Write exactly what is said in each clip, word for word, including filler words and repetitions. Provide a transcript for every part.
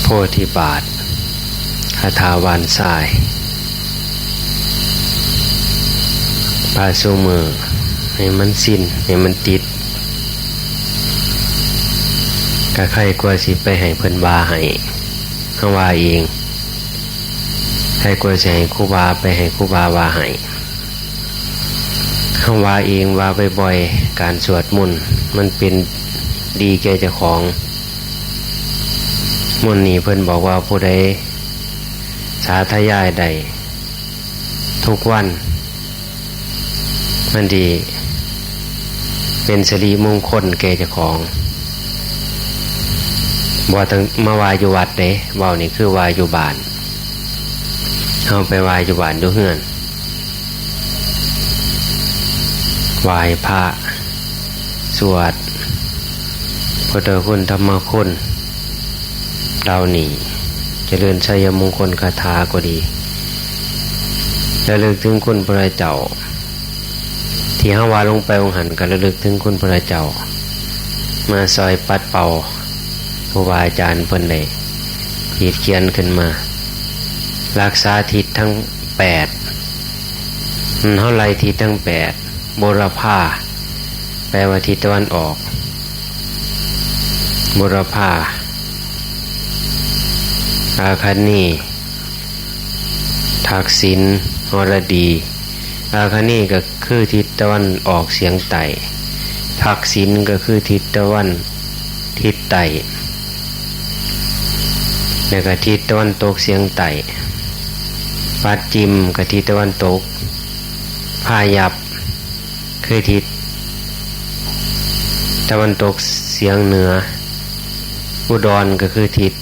พธิบาท คาถาหว่านทราย พระสูมือ ให้มันชิน ให้มันติด ก็ใคร่กว่าสิไปให้เพิ่นว่าให้ เฮาว่าเอง ใคร่กว่าสิให้ครูบาไปให้ครูบาว่าให้ เฮาว่าเองว่าบ่อยๆ การสวดมนต์มันเป็นดีแก่เจ้าของ มนต์นี้เพิ่นบอกว่าผู้ใดสาธยายได้ทุกวัน มันสิเป็นสิริมงคลแก่เจ้าของ บ่ต้องมาว่าอยู่วัดเด้ เว้านี่คือว่าอยู่บ้าน เฮาไปว่าอยู่บ้านอยู่เฮือน ไหว้พระ สวดพุทธคุณธรรมคุณเหล่านี้ เจริญชัยมงคลคาถาก็ดี ระลึกถึงคุณพระเจ้า ที่เฮาว่าลงไปองค์หันก็ระลึกถึงคุณพระเจ้า มาซอยปัดเป่า ครูบาอาจารย์เพิ่นได้ขีดเขียนขึ้นมา รักษาทิศทั้งแปด อืม เฮาไล่ทิศทั้งแปด บูรพา แปลว่าทิศตะวันออก บูรพา อาคเนย์ ทักษิณ หรดี อาคเนย์ก็คือทิศตะวันออกเฉียงใต้ ทักษิณก็คือทิศตะวัน ทิศใต้ แล้วก็ทิศตะวันตกเฉียงใต้ ปัจจิมก็ทิศตะวันตก พายัพ คือทิศตะวันตกเฉียงเหนือ อุดรก็คือทิศ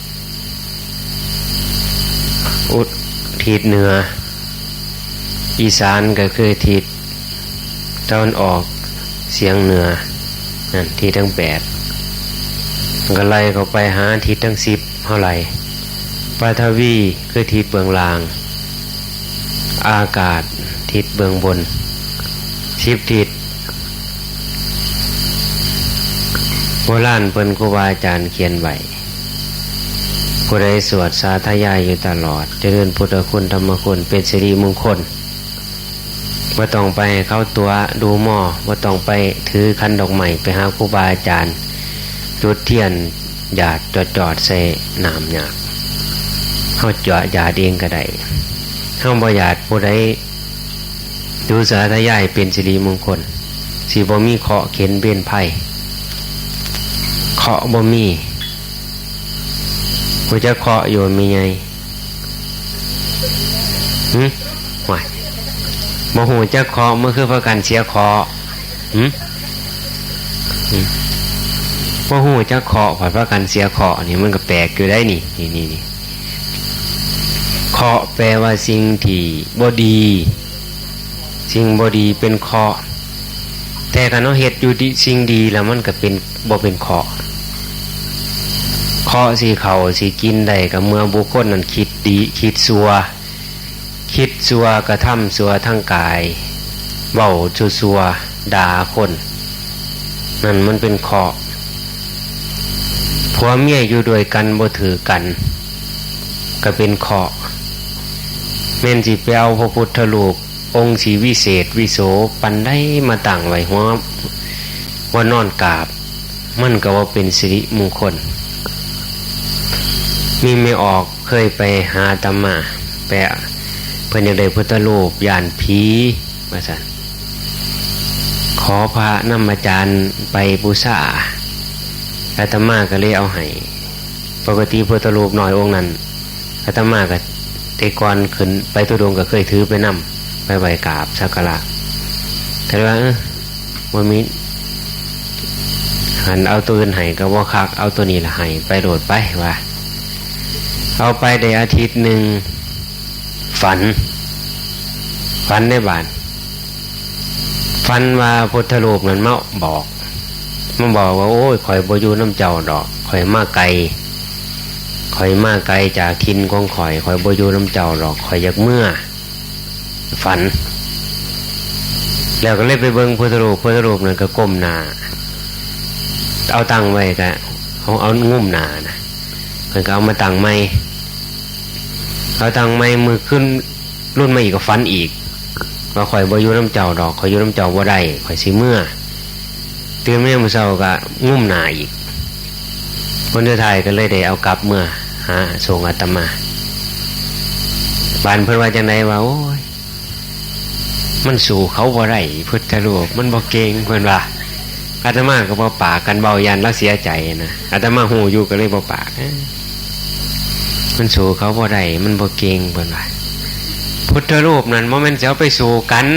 อุด ทิศเหนือ อีสานก็คือทิศตะวันออกเฉียงเหนือ นั่นทิศทั้งแปด มันก็ไล่เข้าไปหาทิศทั้งสิบ เท่าไหร่ ปฐวีคือทิศเบื้องล่าง อากาศทิศเบื้องบน สิบทิศ โบราณเพิ่นครูบาอาจารย์เขียนไว้ ผู้ใดสวดสาธยายอยู่ตลอด เจริญพุทธคุณธรรมคุณ เป็นสิริมงคล บ่ต้องไปให้เขาตั๋วดูหม้อ บ่ต้องไปถือขันดอกไม้ไปหาครูบาอาจารย์ จุดเทียนหยาดจอดๆ ใส่น้ำหยาด เฮาเจาะหยาดเองก็ได้ เฮาบ่หยาดผู้ใด ดูสาธยายเป็นสิริมงคล สิบ่มีเคราะห์เข็ญเวรภัย เคราะห์บ่มี ฮู้จักเคราะห์อยู่แม่ใหญ่ หึ ห่วย บ่ฮู้จักเคราะห์ มันคือพากันเสียเคราะห์ หึ หึ บ่ฮู้จักเคราะห์ ผัดพากันเสียเคราะห์ นี่มันก็แปลกอยู่ได้นี่ นี่ นี่ นี่ เคราะห์แปลว่าสิ่งที่บ่ดี สิ่งบ่ดีเป็นเคราะห์ แต่คันเฮาเฮ็ดอยู่ดี สิ่งดีแล้วมันก็เป็น บ่เป็นเคราะห์ เคราะห์สิเข้าสิกินได้ก็เมื่อบุคคลนั้นคิดดี คิดชั่ว คิดชั่ว กระทำชั่วทางกาย เว้าชั่วๆ ด่าคน นั่นมันเป็นเคราะห์ ผัวเมียอยู่ด้วยกันบ่ถือกัน ก็เป็นเคราะห์ แม่นสิไปเอาพระพุทธรูปองค์สีวิเศษวิโสปานใดมาตั้งไว้หัว หัวนอนกราบ มันก็บ่เป็นสิริมงคล มีแม่ออกเคยไปหาอาตมา ไป เพิ่นอยากได้พุทธรูปย้านผี ว่าซั่น ขอพระนำอาจารย์ไปบูชา อาตมาก็เลยเอาให้ ปกติพุทธรูปน้อยองค์นั้น อาตมาก็แต่ก่อนขึ้นไปธุดงค์ก็เคยถือไปนำ ไปไหว้กราบสักการะ ก็เลยว่า เอ้อ บ่มี หันเอาตัวอื่นให้ก็บ่คัก เอาตัวนี้ล่ะให้ไปโลดไป ว่า เอาไปได้อาทิตย์หนึ่ง ฝัน ฝันในบ้าน ฝันว่าพุทธรูปนั้นมาบอก มาบอกว่า โอ้ย ข้อยบ่อยู่นำเจ้าดอก ข้อยมาไกล ข้อยมาไกลจากถิ่นของข้อย ข้อยบ่อยู่นำเจ้าดอก ข้อยอยากเมือ ฝัน แล้วก็เลยไปเบิ่งพุทธรูป พุทธรูปนั้นก็ก้มหน้า เอาตั้งไว้ก็ เอา เอางุ้มหน้านะ เอ แล้วก็เอามาตั้งใหม่ เอาตั้งใหม่ มื้อคืนรุ่นมาอีกก็ฝันอีก ว่าข่อยบ่อยู่นำเจ้าดอก ข่อยอยู่นำเจ้าบ่ได้ ข่อยสิเมือ ตื่นมามื้อเช้าก็งุ้มหน้าอีก คนสุดท้ายก็เลยได้เอากลับเมือหาส่งอาตมา บานเพิ่นว่าจังได๋ว่า โอ้ย มันสู้เขาบ่ได้ พุทธรูปมันบ่เก่ง เพิ่นว่า อาตมาก็บ่ปาก กันเว้าย่านลาวเสียใจนะ อาตมาฮู้อยู่ก็เลยบ่ปาก เอ้อ มันสู้เขาบ่ได้ มันบ่เก่ง เพิ่นว่า พุทธรูปนั่นบ่แม่นสิเอาไปสู้กัน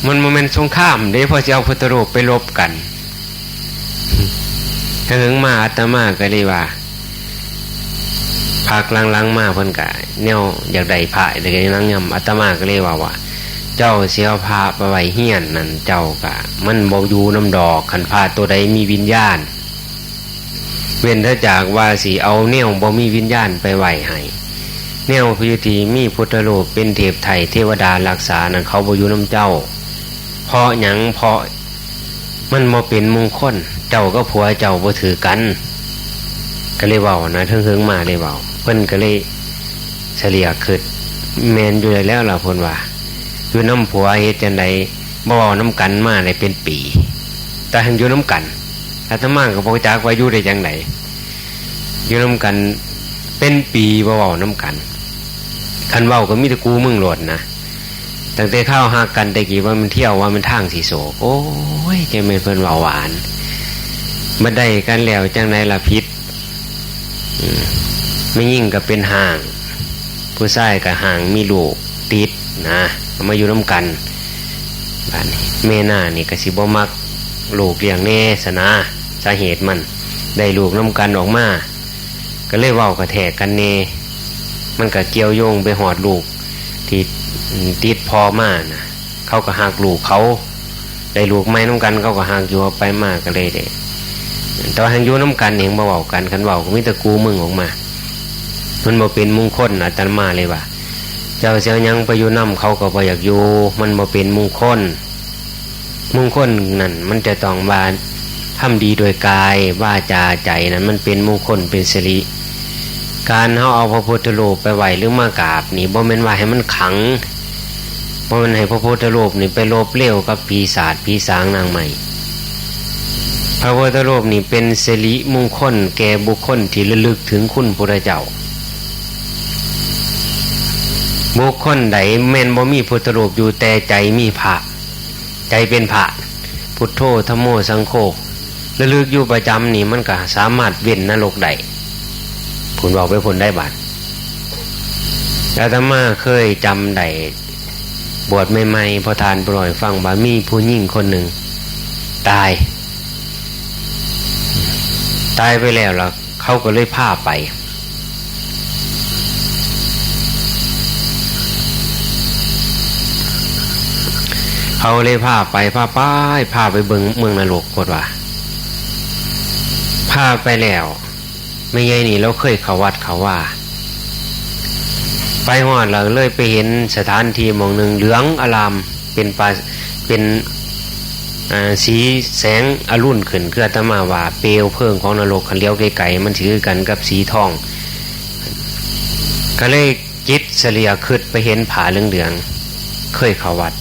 มันบ่แม่นสงครามเด้ พอสิเอาพุทธรูปไปรบกัน เถิงมาอาตมาก็เลยว่า พักหลังๆมาเพิ่นก็แนวอยากได้พระ อยากได้นางย่ำ อาตมาก็เลยว่า ว่า เจ้าสิเอาพระไปไว้เฮียนนั่น เจ้าก็ มันบ่อยู่นำดอก คันพระตัวใดมีวิญญาณ เว้นแต่จากว่าสิเอาแนวบ่มีวิญญาณไปไว้ให้ แนวที่มีพุทธรูปเป็นเทพไทยเทวดารักษานั่น เขาบ่อยู่นำเจ้า เพราะหยัง เพราะมันบ่เป็นมงคล เจ้ากับผัวเจ้าบ่ถือกัน ก็เลยเว้านะ เถิงๆมาเลยเว้า เพิ่นก็เลยเสลียกคิด แม่นอยู่แล้วล่ะ เพิ่นว่า อยู่นำผัวเฮ็ดจั่งใด บ่เว้านำกันมาได้เป็นปี แต่หั้นอยู่นำกัน อาตมาก็บ่จักว่าอยู่ได้จั่งใด อยู่นำกันเป็นปีบ่เว้านำกัน คันเว้าก็มีแต่กูมึงโลดนะ ตั้งแต่คราวฮักกันแต่กี้ว่ามันเที่ยว ว่ามันทางสิโศก โอ้ย จั่งแม่นเพิ่นเว้าหวาน บัดได้กันแล้วจั่งใดล่ะผิด อืม แม่หญิงก็เป็นห้าง ผู้ชายก็ห้างมีลูกติดนะ เอามาอยู่นำกัน บาดนี้แม่นานี่ก็สิบ่มักลูกเลี้ยงแน่ซะนะ สาเหตุมันได้ลูกนำกันออกมา ก็เลยเว้ากระแทกกันแน่ มันก็เกี่ยวโยงไปฮอดลูกที่ อืม ติดพ่อมานะ เขาก็ฮักลูกเขา ได้ลูกใหม่นำกัน เขาก็ฮักอยู่ ไปมาก็เลยได้ แต่ว่าหั้นอยู่นำกันเองบ่เว้ากัน คันเว้าก็มีแต่กูมึงออกมา มันบ่เป็นมงคล อาตมาเลยว่า เจ้าสิเอาหยังไปอยู่นำ เขาก็บ่อยากอยู่ มันบ่เป็นมงคล มงคลนั่นมันจะต้องว่าทำดีโดยกาย วาจา ใจนั่นมันเป็นมงคลเป็นสิริ การเฮาเอาพระพุทธรูปไปไหว้หรือมากราบนี่ บ่แม่นว่าให้มันขลัง บ่แม่นให้พระพุทธรูปนี่ไปลบเลวกับปีศาจผีสางนางไม้ พระพุทธรูปนี่เป็นสิริมงคลแก่บุคคลที่ระลึกถึงคุณพุทธเจ้า บุคคลใดแม่นบ่มีพุทธรูปอยู่แต่ใจมีพระ ใจเป็นพระ พุทโธ ธัมโม สังโฆ ระลึกอยู่ประจำนี่มันก็สามารถเว้นนรกได้ พุ้นเว้าไปพุ้นได้บาด อาตมาเคยจำได้ บวชใหม่ๆ พอทานผู้น้อยฟังว่ามีผู้หญิงคนหนึ่งตาย ตายไปแล้วล่ะ เขาก็เลยพาไป เขาเลยพาไป พาไป พาไปเบิ่งเมืองนรก โพดว่า พาไปแล้ว แม่ใหญ่นี่ลาวเคยเข้าวัดเข้าวา ไปฮอดแล้วเลยไปเห็นสถานที่หม่องหนึ่งเหลืองอาราม เป็นป่า เป็น อ่า สีแสงอรุณขึ้น คืออาตมาว่าเปลวเพลิงของนรก คันเหลียวไกลๆ มันสิคือกันกับสีทอง ก็เลยจิตเสลียคิดไปเห็นผ้าเหลืองๆ เคยเข้าวัด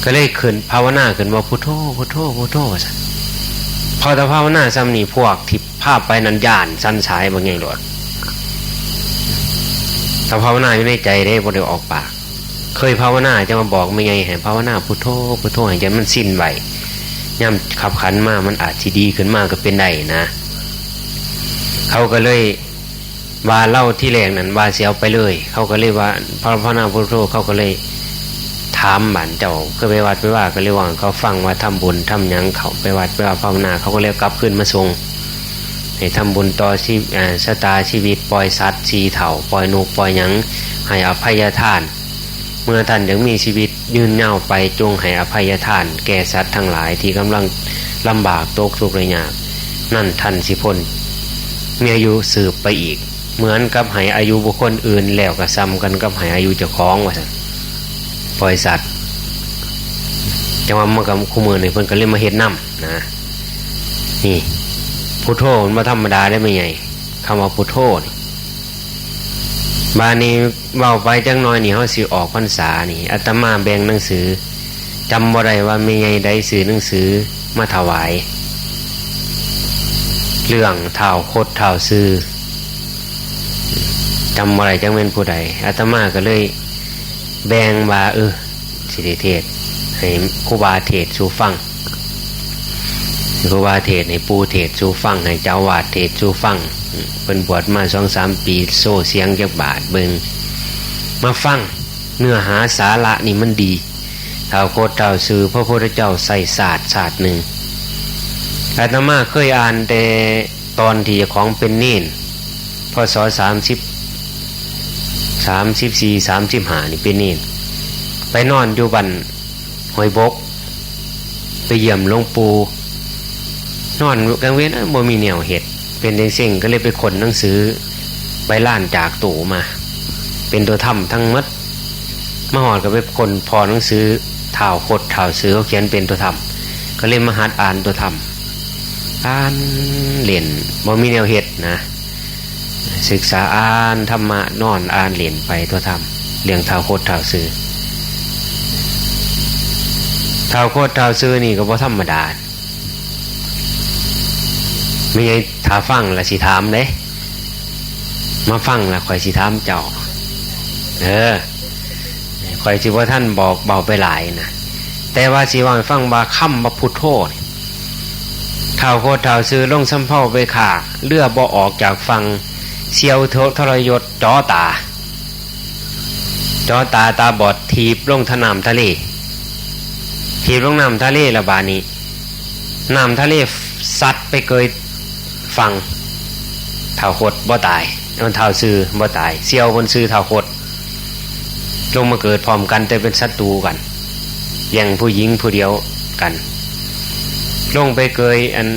ก็เลยขึ้นภาวนาขึ้นว่า พุทโธ พุทโธ พุทโธ ว่าซั่น พอแต่ภาวนาส่ำนี้ พวกที่พาไปนั้นย้านสั่นสายบักใหญ่โลด แต่ภาวนาอยู่ในใจเด้ บ่ได้ออกปาก เคยภาวนาจะมาบอกแม่ใหญ่ให้ภาวนาพุทโธ พุทโธ ให้ใจมันชินไว้ ยามขับขันมามันอาจสิดีขึ้นมาก็เป็นได้นะ เขาก็เลย ว่าลาวที่แรกนั่นว่าสิเอาไปเลย เขาก็เลยว่า ภาวนาพุทโธ เขาก็เลยถามบ้านเจ้า เคยไปวัดไปวา ก็เลยว่าเขาฟังว่าทำบุญทำหยัง เขาไปวัดไปวาภาวนา เขาก็เลยกลับคืนมาส่ง ให้ทำบุญต่อชีวิต อ่า ชะตาชีวิต ปล่อยสัตว์สี่เฒ่า ปล่อยนกปล่อยหยัง ให้อภัยทาน เมื่อท่านยังมีชีวิตยืนยาวไป จงให้อภัยทานแก่สัตว์ทั้งหลายที่กำลังลำบากตกทุกข์ได้ยาก นั่นท่านสิพ้น มีอายุสืบไปอีก เหมือนกับให้อายุบุคคลอื่นแล้วก็ส่ำกันกับให้อายุเจ้าของ ว่าซั่น ปล่อยสัตว์ จังว่ามันก็คู่มื้อนี่เพิ่นก็เลยมาเฮ็ดนำนะ นี่ พุทโธมันบ่ธรรมดาเด้แม่ใหญ่ ค คำว่าพุทโธนี่ บาดนี้เว้าไปจักหน่อยนี่ เฮาสิออกพรรษานี่ อาตมาแบ่งหนังสือ จำบ่ได้ว่าแม่ใหญ่ใดซื้อหนังสือมาถวาย เรื่องท้าวคดท้าวซื่อ จำบ่ได้จักแม่นผู้ใด อาตมาก็เลยแบ่งว่า เออ สิได้เทศน์ให้ครูบาเทศน์สู่ฟัง ครูบาเทศน์ให้ปู่เทศน์สู่ฟัง ให้เจ้าอาวาสเทศน์สู่ฟัง เพิ่นบวชมาสองสามปี โซ่เสียงจักบาดเบิ่ง มาฟัง เนื้อหาสาระนี่มันดี ท้าวคดท้าวซื่อ พระพุทธเจ้าใส่ศาสตร์ศาสตร์หนึ่ง อาตมาเคยอ่านแต่ตอนที่เจ้าของเป็นเณร พ.ศ. สามสิบ สามสิบสี่ สามสิบห้า นี่เป็นเณร ไปนอนอยู่บ้านห้วยบก ไปเยี่ยมหลวงปู่ นอนกลางเว็น เอ้ย บ่มีแนวเฮ็ด เป็นจั่งซี้ก็เลยไปค้นหนังสือใบลานจากตู้มา เป็นตัวธรรมทั้งหมด มาฮอดก็ไปค้นพ้อหนังสือท้าวคดท้าวซื่อ เขาเขียนเป็นตัวธรรม ก็เลยมาหัดอ่านตัวธรรม อ่านเล่น บ่มีแนวเฮ็ดนะ ศึกษาอ่านธรรมะ นอนอ่านเล่นไปตัวธรรม เรื่องท้าวคดท้าวซื่อ ท้าวคดท้าวซื่อนี่ก็บ่ธรรมดา แม่ใหญ่ถ้าฟังแล้วสิถามเด้ มาฟังแล้วข้อยสิถามเจ้า เออ ข้อยสิบ่ทันบอกเบาไปหลายนะ แต่ว่าสิเว้าให้ฟังว่าคำว่าพุทโธนี่ ท้าวคดท้าวซื่อลงสำเภาไปข้า เรือบ่ออกจากฝั่ง เสี่ยวทรยศจ๋อตา จ๋อตาตาบอดถีบลงทะ น้ำทะเล ถีบลงน้ำทะเล แล้วบาดนี้ น้ำทะเลซัดไปเกยฝั่ง ท้าวคดบ่ตาย เอิ้นท้าวซื่อบ่ตาย เสี่ยวเพิ่นซื่อท้าวคด ลงมาเกิดพร้อมกันแต่เป็นศัตรูกัน แย่งผู้หญิงผู้เดียวกัน ลงไปเกยอัน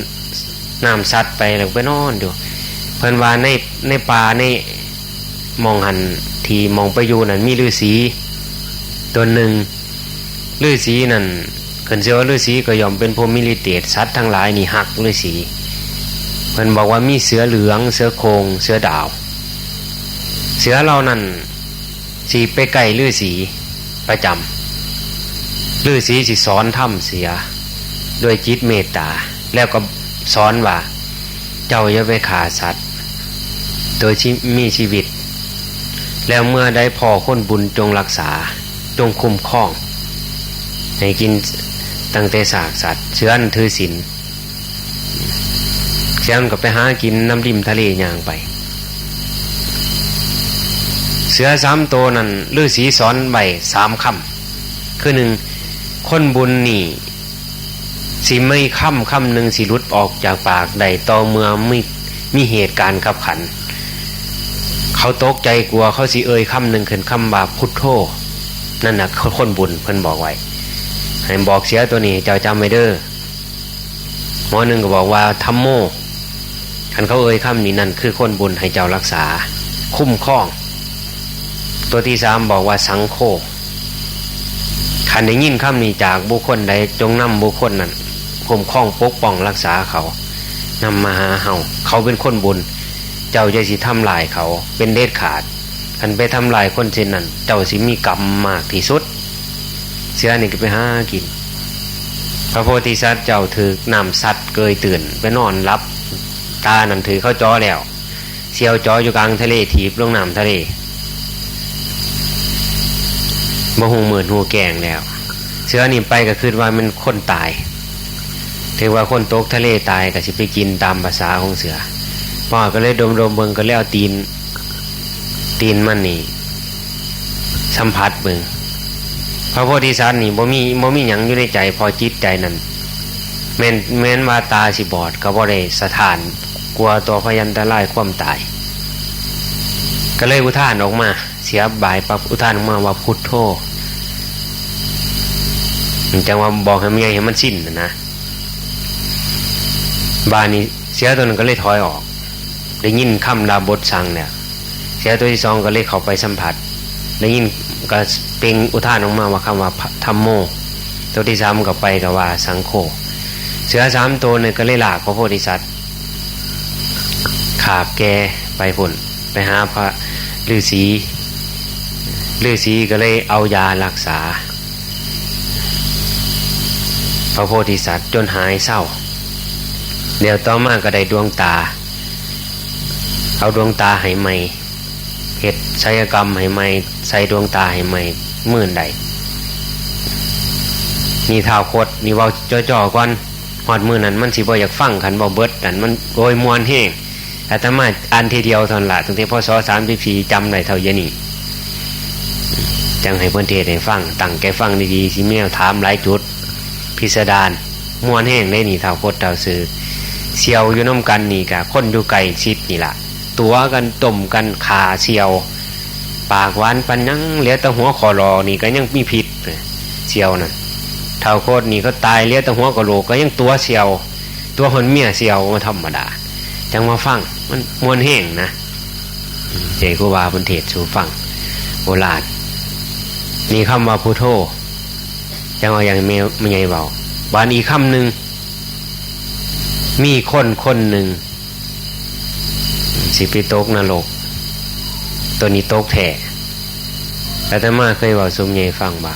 น้ำซัดไปแล้วไปนอนอยู่ เพิ่นว่าใน ในป่าในหม่องหั้น ที่หม่องไปอยู่นั่นมีฤาษีตนหนึ่ง ฤาษีนั่น คันสิว่าฤาษีก็ย่อมเป็นผู้มีฤทธิ์เดช สัตว์ทั้งหลายนี่ฮักฤาษี เพิ่นบอกว่ามีเสือเหลือง เสือโคร่ง เสือดาว เสือเหล่านั้นสิไปใกล้ฤาษีประจำ ฤาษีสิสอนธรรมเสือด้วยจิตเมตตา แล้วก็สอนว่า เจ้าอย่าไปฆ่าสัตว์ โดยที่มีชีวิต แล้วเมื่อใดพ้อคนบุญจงรักษา จงคุ้มครอง ให้กินตั้งแต่ซากสัตว์ เสือนั้นถือศีล เสือมันก็ไปหากินนำริมทะเลย่างไป เสือสามตัวนั้นฤาษีสอนไว้สามคำ คือหนึ่ง คนบุญนี่ สิมีคำคำหนึ่งสิหลุดออกจากปากได้ต่อเมื่อมี มีเหตุการณ์คับขัน เขาตกใจกลัว เขาสิเอ่ยคำหนึ่งขึ้น คำว่าพุทโธ นั่นน่ะคือคนบุญ เพิ่นบอกไว้ ให้บอกเสือตัวนี้ เจ้าจำไว้เด้อ หมอหนึ่งก็บอกว่าธัมโม คันเขาเอ่ยคำนี้ นั่นคือคนบุญ ให้เจ้ารักษา คุ้มครอง ตัวที่สามบอกว่าสังโฆ คันได้ยินคำนี้จากบุคคลใด จงนำบุคคลนั้นคุ้มครองปกป้องรักษาเขา นำมาหาเฮา เขาเป็นคนบุญ เจ้าอย่าสิทำลายเขาเป็นเด็ดขาด คันไปทำลายคนเช่นนั้น เจ้าสิมีกรรมมากที่สุด เสือนี่ก็ไปหากิน พระโพธิสัตว์เจ้าถืกน้ำซัดเกยตื่น ไปนอนหลับ ตานั่นถืกเขาจ๋อแล้ว เสี่ยวจ๋ออยู่กลางทะเล ถีบลงน้ำทะเล บ่ฮู้มืดฮู้แจ้งแล้ว เสือนี่ไปก็คิดว่ามันคนตาย ถือว่าคนตกทะเลตายก็สิไปกินตามภาษาของเสือ พ่อก็เลยดมๆเบิ่ง ก็เลยเอาตีน ตีนมันนี่สัมผัสเบิ่ง พระโพธิสัตว์นี่บ่มี บ่มีหยังอยู่ในใจ เพราะจิตใจนั่น แม้น แม้นว่าตาสิบอดก็บ่ได้สะท้าน กลัวต่อพยันตรายความตาย ก็เลยอุทานออกมา เสียบายปั๊บอุทานออกมาว่าพุทโธ จั่งว่าบอกให้มันใหญ่ให้มันสิ้นน่ะนะ บาดนี้เสือตัวนั้นก็เลยถอยออก ได้ยินคำดาบทสั่งแล้ว เสือตัวที่สองก็เลยเข้าไปสัมผัส ได้ยินก็เปล่งอุทานออกมาว่าคำว่าธัมโม ตัวที่สามก็ไปก็ว่าสังโฆ เสือสามตัวนี่ก็เลยลากพระโพธิสัตว์ ขาบแก่ ไปพุ้น ไปหาพระฤๅษี ฤๅษีก็เลยเอายารักษา พระโพธิสัตว์จนหายเศร้า แล้วต่อมาก็ได้ดวงตา เอาดวงตาให้ใหม่ เฮ็ดศัลยกรรมให้ใหม่ ใส่ดวงตาให้ใหม่ มื้อใด นี่ท้าวคดนี่เว้าจ่อๆก่อน ฮอดมื้อนั้นมันสิบ่อยากฟัง คันเว้าเบิดนั่นมัน โอ้ย ม่วนแฮง อาตมาอ่านทีเดียวเท่านั้นล่ะ ตั้งแต่ พ.ศ. สามสิบสี่ จำได้เท่าเดี๋ยวนี้ จั่งให้เพิ่นเทศน์ให้ฟัง ตั้งใจฟังดีๆ สิมีแนวถามหลายจุด พิสดาร ม่วนแฮงเด้นี่ ท้าวคดท้าวเสือ เสี่ยวอยู่นำกันนี่กะคนอยู่ใกล้ชิดนี่ล่ะ ตั๋วกัน ต้มกัน ฆ่าเสี่ยว ปากหวานปานหยัง เหลือแต่หัวข้อหล่อนี่ก็ยังมีพิษ เสี่ยวนั่น ท้าวคดนี่เขาตาย เหลือแต่หัวกะโหลกก็ยังตั๋วเสี่ยว ตั๋วฮอดเมียเสี่ยว บ่ธรรมดา จั่งมาฟัง มันม่วนแฮงนะ เจ้าครูบาเพิ่นเทศน์สู่ฟัง โอลาด นี่คำว่าพุทโธ จั่งว่าอย่างแม่ แม่ใหญ่เว้า บาดอีกคำหนึ่ง มีคนคนหนึ่ง สิไปตกนรก ตัวนี้ตกแท้ อาตมาเคยเว้าสู่แม่ใหญ่ฟังว่า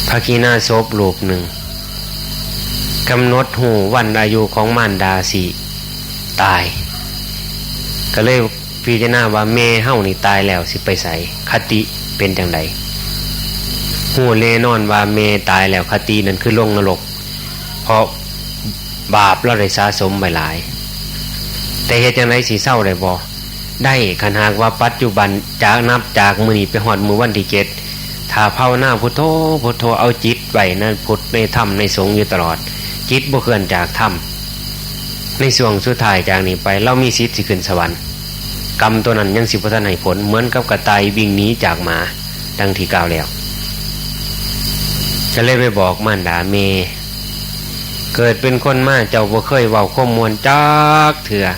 พระขีณาสพรูปหนึ่ง กำหนดฮู้วันอายุของมารดาสิตาย ก็เลยพิจารณาว่าแม่เฮานี่ตายแล้วสิไปไส คติเป็นจั่งใด ฮู้แน่นอนว่าแม่ตายแล้ว คตินั่นคือลงนรก เพราะบาปลาวได้สะสมไว้หลาย แต่เฮ็ดจั่งใดสิเซาได้บ่ ได้ คันหากว่าปัจจุบัน จาก นับจากมื้อนี้ไปฮอดมื้อวันที่เจ็ด ถ้าภาวนาพุทโธ พุทโธ เอาจิตไว้ในพุทธ ในธรรม ในสงฆ์อยู่ตลอด จิตบ่เคลื่อนจากธรรม ในช่วงสุดท้ายจากนี้ไป ลาวมีสิทธิ์สิขึ้นสวรรค์ กรรมตัวนั้นยังสิบ่ทันให้ผล เหมือนกับกระต่ายวิ่งหนีจากหมา ดังที่กล่าวแล้ว ก็เลยไปบอกมารดา แม่ เกิดเป็นคนมาเจ้าบ่เคยเว้าความม่วนจักเทื่อ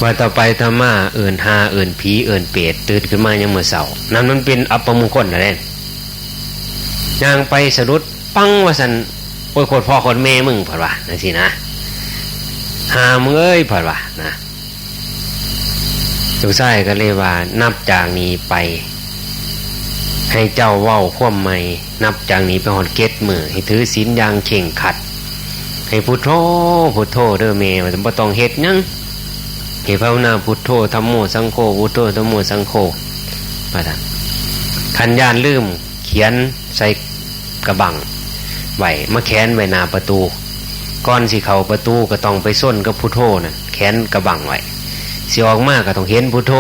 ว่าต่อไปต่อมาเอิ้นห่า เอิ้นผี เอิ้นเปรต ตื่นขึ้นมายามมื้อเช้า นั่นมันเป็นอัปมงคลแล้วเด้ ย่างไปสะดุด ปัง ว่าซั่น โอ้ย โคตรพ่อโคตรแม่มึง เพิ่นว่าจั่งซี้นะ ห่ามึงเอ้ย เพิ่นว่านะ ลูกชายก็เลยว่า นับจากนี้ไป ให้เจ้าเว้าความใหม่ นับจากนี้ไปฮอดเจ็ดมื้อ ให้ถือศีลอย่างเคร่งครัด ให้พุทโธ พุทโธเด้อแม่ ว่าซั่น บ่ต้องเฮ็ดหยัง ให้ภาวนาพุทโธ ธัมโม สังโฆ พุทโธ ธัมโม สังโฆ ว่าซั่น คันย้านลืม เขียนใส่กะบั้งไว้ มาแขวนไว้หน้าประตู ก่อนสิเข้าประตูก็ต้องไปซนกับพุทโธนั่น แขวนกะบั้งไว้ สิออกมาก็ต้องเห็นพุทโธ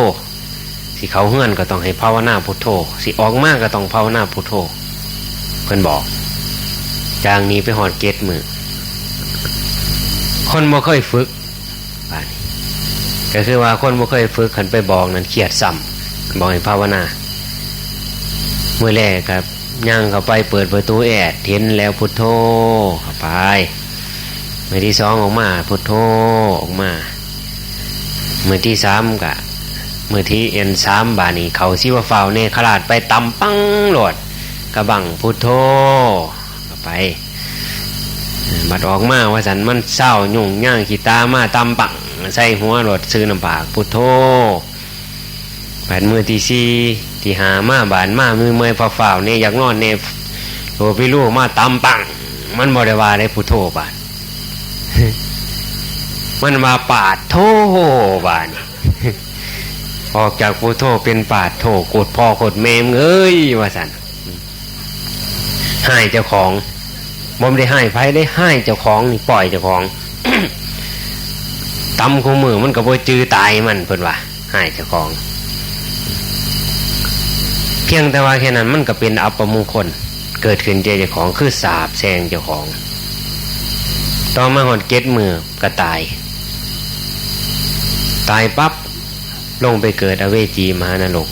สิเข้าเฮือนก็ต้องให้ภาวนาพุทโธ สิออกมาก็ต้องภาวนาพุทโธ เพิ่นบอก จากนี้ไปฮอดเจ็ดมื้อ คนบ่เคยฝึก บาดนี้ ก็คือว่าคนบ่เคยฝึก คันไปบอกนั่นเครียดซ้ำ บอกให้ภาวนา มื้อแรกก็ย่างเข้าไปเปิดประตูแอด เห็นแล้วพุทโธ เข้าไป มื้อที่สองออกมา พุทโธ ออกมา มื้อที่สามก็ มื้อที่ เอ็น สาม บาดนี้ เข้าสิว่าฟ้าวแน่ ขลาดไปตำปังโลด กะบั้งพุทโธ เข้าไป บัดออกมาว่าซั่น มันเซายุ่งยางขี้ตามาตำปังใส่หัวโลด ซื่อน้ำปากพุทโธ บาดมื้อที่สี่ ที่ห้า มา บาดมาเมื่อยๆ ฟ้าวๆ แน่ อยากนอนแน่ โลดไปลูกมาตำปัง มันบ่ได้ว่าได้พุทโธบาด มันว่าปาดโธบาดนี้ ออกจากพุทโธเป็นปาดโธ โคตรพ่อโคตรแม่มึงเอ้ย ว่าซั่น ฮ้ายเจ้าของ บ่ได้ฮ้ายไผเด้ ฮ้ายเจ้าของนี่ ป้อยเจ้าของ ตำคู่มื้อมันก็บ่จื่อตายมัน เพิ่นว่า ฮ้ายเจ้าของ เพียงแต่ว่าแค่นั้นมันก็เป็นอัปมงคล เกิดขึ้นแก่เจ้าของ คือสาปแช่งเจ้าของ ต่อมาฮอดเจ็ดมื้อก็ตาย ตายปั๊บ ลงไปเกิดอเวจีมหานรก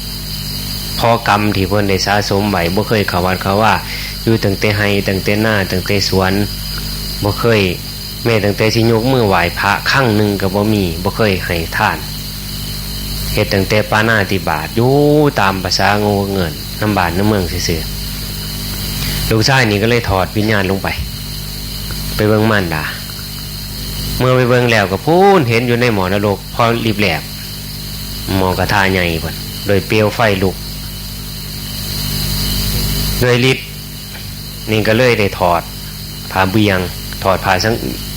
เพราะกรรมที่เพิ่นได้สะสมไว้ บ่เคยเข้าวัดเข้าวา อยู่ตั้งแต่ไฮ่ ตั้งแต่นา ตั้งแต่สวน บ่เคย แม้ตั้งแต่สิยกมือไหว้พระครั้งหนึ่งก็บ่มี บ่เคยให้ทาน เฮ็ดตั้งแต่ปาณาติบาต อยู่ตามประสาโง่เง่น นำบ้านนำเมืองซื่อๆ ลูกชายนี่ก็เลยถอดวิญญาณลงไป ไปเบิ่งมารดา เมื่อไปเบิ่งแล้วก็พู้นเห็นอยู่ในหม้อนรก พอลิบแลบ หม้อกระทะใหญ่พุ้น โดยเปลวไฟลุก โดยฤทธิ์นี่ก็เลยได้ถอดผ้าเบียง ถอดผ้าสัง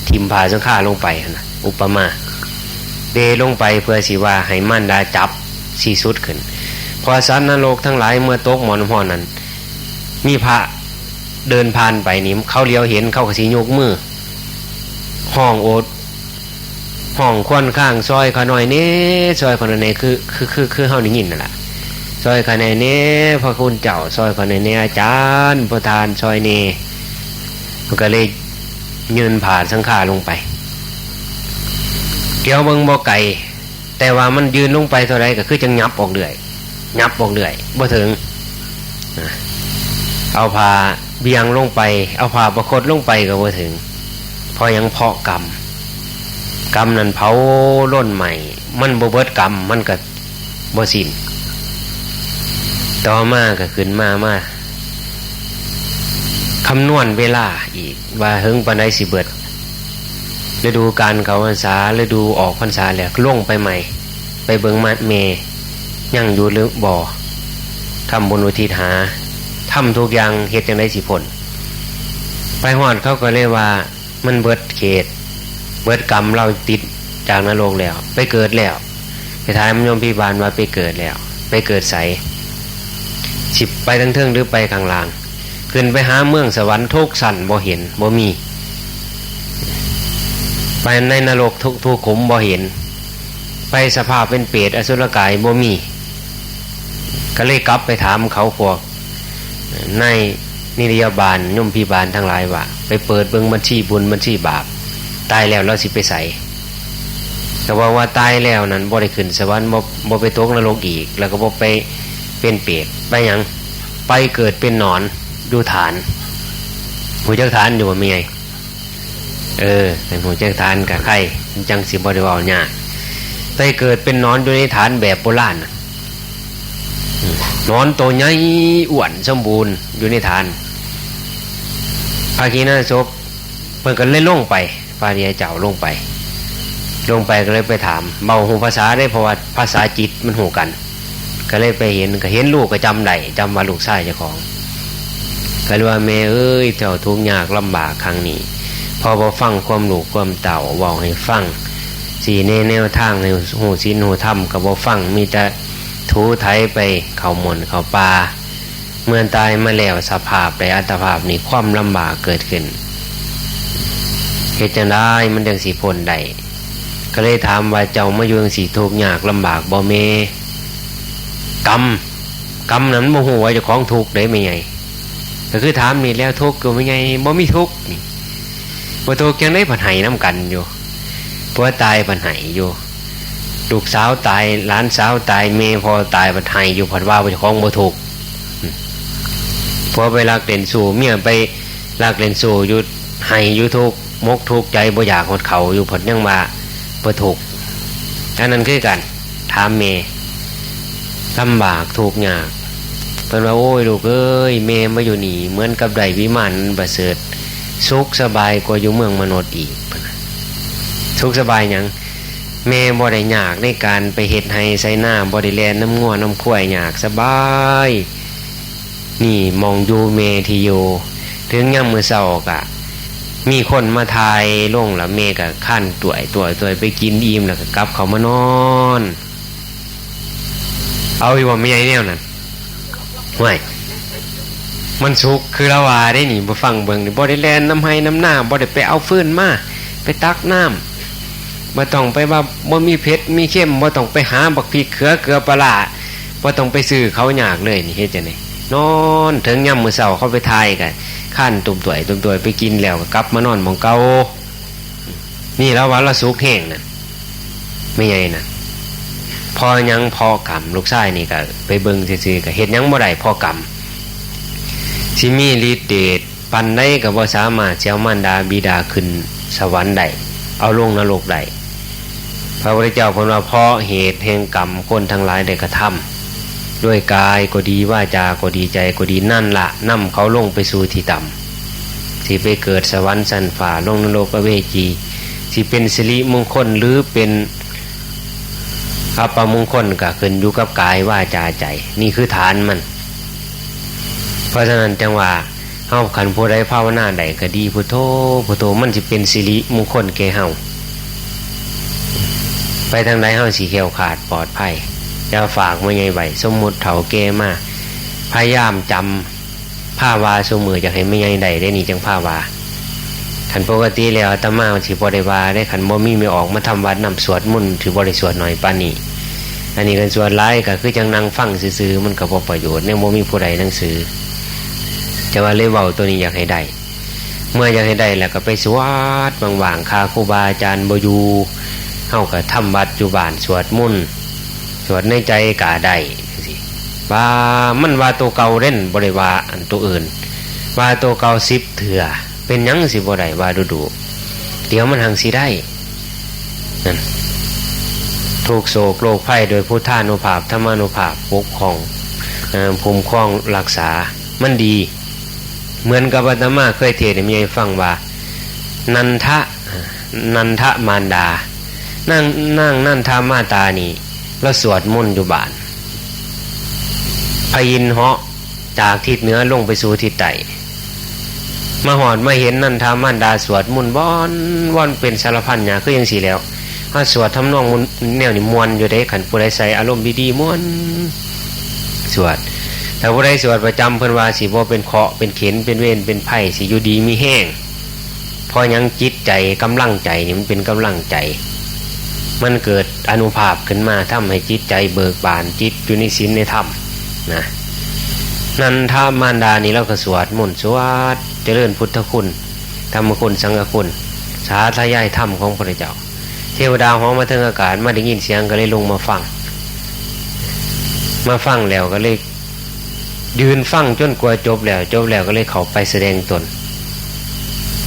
ถิ่มผ้าสังฆาลงไปหั้นนะ อุปมา เดลงไปเพื่อสิว่าให้มารดาจับสิสุดขึ้น เพราะสัตว์นรกทั้งหลายเมื่อตกหม้อน้ำร้อนนั้น มีพระเดินผ่านไปนี่ เขาเหลียวเห็น เขาก็สิยกมือ ฮ้องโอด ฮ้องครวญคราง "ซอยข้าหน่อยแหน่ ซอยข้าหน่อยแหน่" คือ คือ คือ คือเฮาได้ยินนั่นล่ะ "ซอยข้าแหน่แหน่ พระคุณเจ้า ซอยข้าแหน่แหน่ อาจารย์ ประธาน ซอยแหน่" เพิ่นก็เลยยื่นผ้าสังฆาลงไป เดี๋ยวเบิ่งบ่ไกล แต่ว่ามันยื่นลงไปเท่าใดก็คือจั่งหยับออกเรื่อย หยับออกเรื่อย บ่ถึง นะ เอาผ้าเบียงลงไป เอาผ้าประคตลงไปก็บ่ถึง เพราะหยัง เพราะกรรม กรรมนั้นเผาลนไหม้ มันบ่เบิดกรรม มันก็บ่สิ้น ต่อมาก็ขึ้นมา มาคำนวณเวลาอีก ว่าเหิงปานใดสิเบิด ฤดูกาลเข้าพรรษา ฤดูออกพรรษาแล้ว ลงไปใหม่ ไปเบิ่งมาแม่ยังอยู่หรือบ่ ทำบุญอุทิศหา ทำทุกอย่าง เฮ็ดจั่งใดสิพ้น ไปฮอดเขาก็เลยว่า มันเบิดเขต เบิดกรรม ลาวติดจากนรกแล้ว ไปเกิดแล้ว ไปถามโยมพิบาลว่าไปเกิดแล้ว ไปเกิดไส สิไปทางเทิงหรือไปข้างล่าง ขึ้นไปหาเมืองสวรรค์ทุกชั้นบ่เห็น บ่มี ไปในนรกทุก ทุกขุมบ่เห็น ไปสภาพเป็นเปรตอสุรกายบ่มี ก็เลยกลับไปถามเขาพวกนายนิรยาบาล โยมพิบาลทั้งหลายว่า ไปเปิดเบิ่งบัญชีบุญบัญชีบาป ตายแล้วลาวสิไปไส ก็บอกว่าตายแล้วนั้นบ่ได้ขึ้นสวรรค์ บ่ บ่ไปตกนรกอีก แล้วก็บ่ไปเป็นเปรต ไปหยัง ไปเกิดเป็นหนอนอยู่ฐาน ฮู้จักฐานอยู่บ่แม่ใหญ่ เออ คันฮู้จักฐานก็ไค มันจั่งสิบ่ได้เว้ายาก ไปเกิดเป็นหนอนอยู่ในฐานแบบโบราณน่ะ อืม หนอนโตใหญ่อ้วนสมบูรณ์อยู่ในฐาน พระขีณาสพเพิ่นก็เลยลงไป พระอริยเจ้าลงไป ลงไปก็เลยไปถาม เว้าฮู้ภาษาเด้ เพราะว่าภาษาจิตมันฮู้กัน ก็เลยไปเห็น ก็เห็นลูกก็จำได้ จำว่าลูกชายเจ้าของ ก็เลยว่า "แม่เอ้ย เจ้าทุกข์ยากลำบากครั้งนี้ พ่อบ่ฟังความลูกความเต้าเว้าให้ฟัง ชี้แนะแนวทางให้ฮู้ศีลฮู้ธรรมก็บ่ฟัง มีแต่ถูไถไปเข้าหม่นเข้าป่า เมื่อตายมาแล้วสภาพใดอัตภาพนี้ ความลำบากเกิดขึ้น เฮ็ดจั่งใดมันจั่งสิพ้นได้" ก็เลยถามว่า "เจ้ามาอยู่จั่งซี้ทุกข์ยากลำบากบ่แม่" กรรม กรรมนั้นบ่ฮู้ว่าเจ้าของทุกข์เด้แม่ใหญ่ ก็คือถามนี่แหล้ว ทุกข์อยู่แม่ใหญ่ บ่มีทุกข์นี่ บ่ทุกข์จั่งใด๋ ผัดไห้นำกันอยู่ ผัวตายผัดไห้อยู่ ลูกสาวตาย หลานสาวตาย แม่พ่อตาย ผัดไห้อยู่ ผัดว่าเจ้าของบ่ทุกข์ ผัวไปลักเล่นชู้ เมียไปลักเล่นชู้อยู่ ไห้อยู่ ทุกข์มกทุกข์ใจ บ่อยากฮอดข้าวอยู่ ผัดยังว่าบ่ทุกข์ อันนั้นคือกัน ถามแม่ ลำบากทุกข์ยาก เพิ่นว่า "โอ้ย ลูกเอ้ย แม่มาอยู่นี่ เหมือนกับได้วิมานอันประเสริฐ สุขสบายกว่าอยู่เมืองมนุษย์อีก" เพิ่นว่า สุขสบายหยัง แม่บ่ได้ยากในการไปเฮ็ดไร่ไถนา บ่ได้แล่นนำงัวนำควาย ยากสบาย นี่หม่องอยู่แม่ที่อยู่ ถึงยามมื้อเช้าก็มีคนมาถ่ายลง แล้วแม่ก็คานต้วยๆๆ ไปกินอิ่ม แล้วก็กลับเข้ามานอน เอาอยู่บ่แม่ใหญ่แนวนั้น ห้วย มันสุขคือลาวาเด้นี่ บ่ฟังเบิ่งนี่ บ่ได้แล่นนำไร่นำนา บ่ได้ไปเอาฟืนมา ไปตักน้ำ บ่ต้องไปว่าบ่มีเผ็ดมีเค็ม บ่ต้องไปหาบักพริกเขือเกลือปลาร้า บ่ต้องไปซื้อเขายากเลยนี่ เฮ็ดจั่งใด๋ นอน ถึงยามมื้อเช้าเขาไปถ่ายก็คานตุ้มต้วยตุ้มต้วยไปกินแล้วก็กลับมานอนหม่องเก่า นี่ลาวว่าลาวสุขแฮงน่ะ แม่ใหญ่น่ะ เพราะหยัง เพราะกรรม ลูกชายนี่ก็ไปเบิ่งซื่อๆ ก็เฮ็ดหยังบ่ได้ เพราะกรรม สิมีฤทธิ์เดชปานใดก็บ่สามารถสิเอามารดาบิดาขึ้นสวรรค์ได้ เอาลงนรกได้ พระพุทธเจ้าเพิ่นว่า เพราะเหตุแห่งกรรมคนทั้งหลายได้กระทำ ด้วยกายก็ดี วาจาก็ดี ใจก็ดี นั่นละนำเขาลงไปสู่ที่ต่ำ สิไปเกิดสวรรค์ชั้นฟ้า ลงนรกอเวจี สิ ที่เป็นสิริมงคลหรือเป็นอัปมงคลก็ขึ้นอยู่กับกายวาจาใจ นี่คือฐานมัน เพราะฉะนั้นจังว่าเฮาคันผู้ใดภาวนาได้ก็ดี พุทโธ พุทโธ มันสิเป็นสิริมงคลแก่เฮา ไปทางใดเฮาสิแคล้วคลาดปลอดภัย จะฝากแม่ใหญ่ไว้ สมมุติเฒ่าแก่มา พยายามจำ พาว่าซุมื้ออยากให้แม่ใหญ่ได้เด้นี่จังพาว่า คันปกติแล้วอาตมาสิบ่ได้ว่าเด้ คันบ่มีแม่ออกมาทำวัดนำสวดมนต์สิบ่ได้สวดน้อยปานนี้ อันนี้คันสวดหลายก็คือจังนั่งฟังซื่อๆ มันก็บ่ประโยชน์ ยังบ่มีผู้ใดหนังสือ แต่ว่าเลยเว้าตัวนี้อยากให้ได้ เมื่ออยากให้ได้แล้วก็ไปสวดว่างๆ คาครูบาอาจารย์บ่อยู่ เฮาก็ทำวัดอยู่บ้านสวดมนต์ สวดในใจก็ได้จังซี้ ว่ามันว่าตัวเก่าเด้น บ่ได้ว่าอันตัวอื่น ว่าตัวเก่าสิบเทื่อ เป็นหยังสิบ่ได้ว่าดูๆ เดี๋ยวมันหังสิได้ นั่น ทุกข์โศกโรคภัยโดยพุทธานุภาพ ธรรมานุภาพปกครอง เอ่อ คุ้มครองรักษา มันดี เหมือนกับอาตมาเคยเทศน์ให้แม่ใหญ่ฟังว่า นันทะ นันทะมารดา นาง นางนันทามาตานี่ ลาวสวดมนต์อยู่บ้าน พระอินทร์เหาะจากทิศเหนือลงไปสู่ทิศใต้ มาฮอดมาเห็นนันทามารดาสวดมนต์ว่อนว่อนเป็นสารพันอย่างคือจังซี้แหล้ว เฮาสวดทำนองมนต์แนวนี้ม่วนอยู่เด้ คันผู้ใดใส่อารมณ์ดีๆ ม่วน สวด ถ้าผู้ใดสวดประจำเพิ่นว่าสิบ่เป็นเคราะห์เป็นเข็ญเป็นเวรเป็นภัย สิอยู่ดีมีแฮง เพราะหยัง จิตใจ กำลังใจนี่มันเป็นกำลังใจ มันเกิดอานุภาพขึ้นมา ทำให้จิตใจเบิกบาน จิตอยู่ในศีลในธรรมนะ นันทมารดานี่ลาวก็สวดมนต์ สวดเจริญพุทธคุณ ธรรมคุณ สังฆคุณ สาธยายธรรมของพระเจ้า เทวดาเหาะมาเทิงอากาศ มาได้ยินเสียงก็เลยลงมาฟัง มาฟังแล้วก็เลยยืนฟังจนกว่าจบแล้ว จบแล้วก็เลยเข้าไปแสดงตน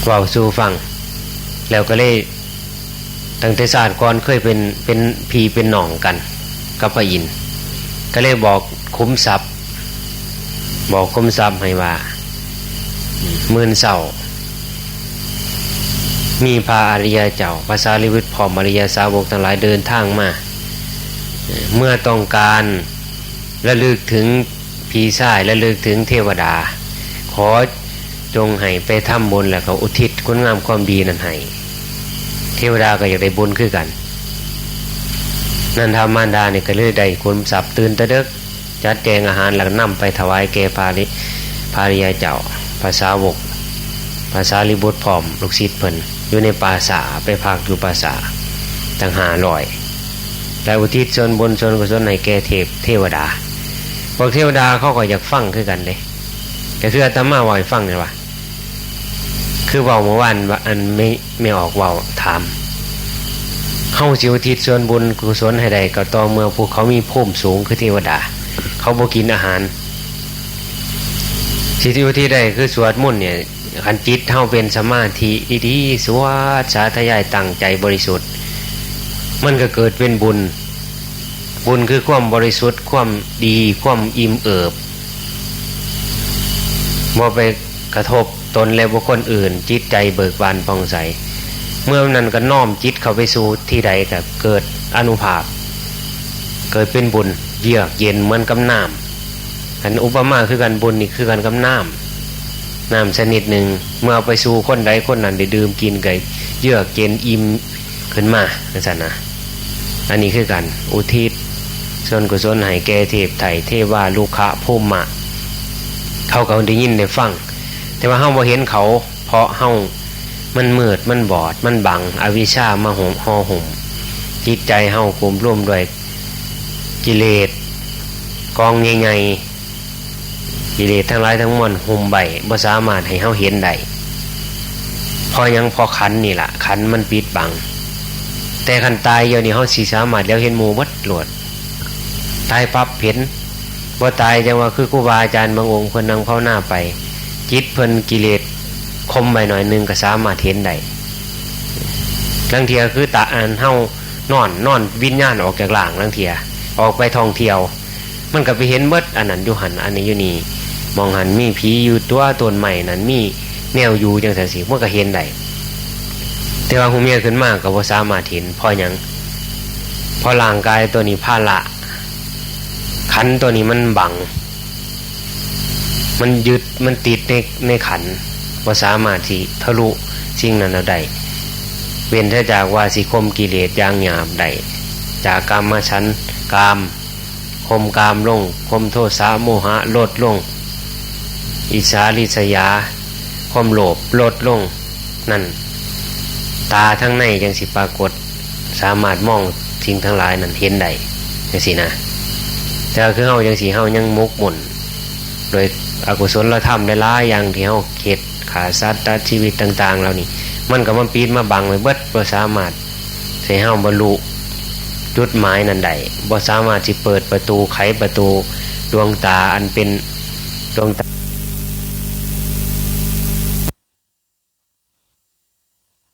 เว้าสู่ฟัง แล้วก็เลย ตั้งแต่ชาติก่อนเคยเป็น เป็นพี่เป็นน้องกันกับพระอินทร์ ก็เลยบอกขุมทรัพย์ บอกขุมทรัพย์ให้ว่า มื้อเช้า มีพระอริยเจ้า พระสารีบุตรพร้อมอริยสาวกทั้งหลายเดินทางมา เมื่อต้องการระลึกถึงพี่ชาย ระลึกถึงเทวดา ขอจงให้ไปทำบุญแล้วก็อุทิศคุณงามความดีนั้นให้ เทวดาก็อยากได้บุญคือกัน นันทมารดานี่ก็เลยได้ขุมทรัพย์ ตื่นแต่เดิก จัดแจงอาหารแล้วนำไปถวายแก่พระริ พระอริยเจ้า พระสาวก พระสารีบุตรพร้อมลูกศิษย์เพิ่น อยู่ในป่าช้า ไปพักอยู่ป่าช้าตั้งห้าร้อย และอุทิศส่วนบุญส่วนกุศลให้แก่เทพเทวดา พวกเทวดาเขาก็อยากฟังคือกันเด้ ก็คืออาตมาเว้าให้ฟังนี่ว่า คือเว้าเมื่อวานว่า อันแม่ แม่ออกเว้าถาม เฮาสิอุทิศส่วนบุญกุศลให้ได้ก็ต่อเมื่อพวกเขามีภูมิสูงคือเทวดา เขาบ่กินอาหาร สิอุทิศได้คือสวดมนต์เนี่ย คันจิตเฮาเป็นสมาธิดีๆ สวดสาธยายตั้งใจบริสุทธิ์ มันก็เกิดเป็นบุญ บุญคือความบริสุทธิ์ ความดี ความอิ่มเอิบ บ่ไปกระทบตนและบุคคลอื่น จิตใจเบิกบานผ่องใส เมื่อนั้นก็น้อมจิตเข้าไปสู่ที่ใดก็เกิดอานุภาพ เกิดเป็นบุญ เยือกเย็นเหมือนกับน้ำ อันอุปมาคือกัน บุญนี่คือกันกับน้ำ น้ำชนิดหนึ่ง เมื่อเอาไปสู่คนใดคนนั้นได้ดื่มกินก็เยือกเย็นอิ่มขึ้นมาจังซั่นนะ อันนี้คือกัน อุทิศส่วนกุศลให้แก่เทพไทย เทวา รุกขะ ภูมะ เขาก็ได้ยินได้ฟัง แต่ว่าเฮาบ่เห็นเขา เพราะเฮามันมืด มันบอด มันบัง อวิชชามาห่ม ห่อหุ้ม จิตใจเฮาคลุมรวมด้วยกิเลสกองใหญ่ๆ กิเลสทั้งหลายทั้งมวลหุ้มไว้ บ่สามารถให้เฮาเห็นได้ เพราะหยัง เพราะขันธ์นี่ล่ะ ขันธ์มันปิดบัง แต่คันตายเดี๋ยวนี้เฮาสิสามารถเหลียวเห็นหมู่เบิดโลด ตายปั๊บเห็น บ่ตายจังว่าคือครูบาอาจารย์บางองค์เพิ่นนั่งภาวนาไป จิตเพิ่นกิเลสข่มไว้หน่อยหนึ่งก็สามารถเห็นได้ ลางเทื่อคือตาอันเฮานอน นอนวิญญาณออกจากร่าง ลางเทื่อออกไปท่องเที่ยว มันก็ไปเห็นเบิด อันนั้นอยู่หั่น อันนี้อยู่นี่ หม่องหั่นมีผีอยู่ ตัวต้นไม้นั่นมีแนวอยู่จังซั่นสิ มันก็เห็นได้ แต่ว่าหูเมียขึ้นมาก็บ่สามารถเห็น เพราะหยัง เพราะร่างกายตัวนี้ ภาระ ขันธ์ตัวนี้มันบัง มันยึด มันติดใน ในขันธ์ บ่สามารถสิทะลุสิ่งนั้นได้ เว้นแต่จากว่าสิข่มกิเลสอย่างหยาบได้ จากกามฉันท์ กาม ข่มกามลง ข่มโทสะโมหะลดลง อิจฉาริษยา ความโลภลดลง นั่น ตาทั้งในจั่งสิปรากฏ สามารถมองสิ่งทั้งหลายนั้นเห็นได้จั่งซี้นะ แต่คือเฮาจั่งซี้ เฮายังหมกมุ่นโดยอกุศลธรรมหลายๆอย่างที่เฮาเฮ็ด ฆ่าสัตว์ตัดชีวิตต่างๆเหล่านี้ มันก็มาปิดมาบังไว้เบิด บ่สามารถสิให้เฮาบรรลุจุดหมายนั้นได้ บ่สามารถสิเปิดประตู ไขประตูดวงตาอันเป็นดวงตา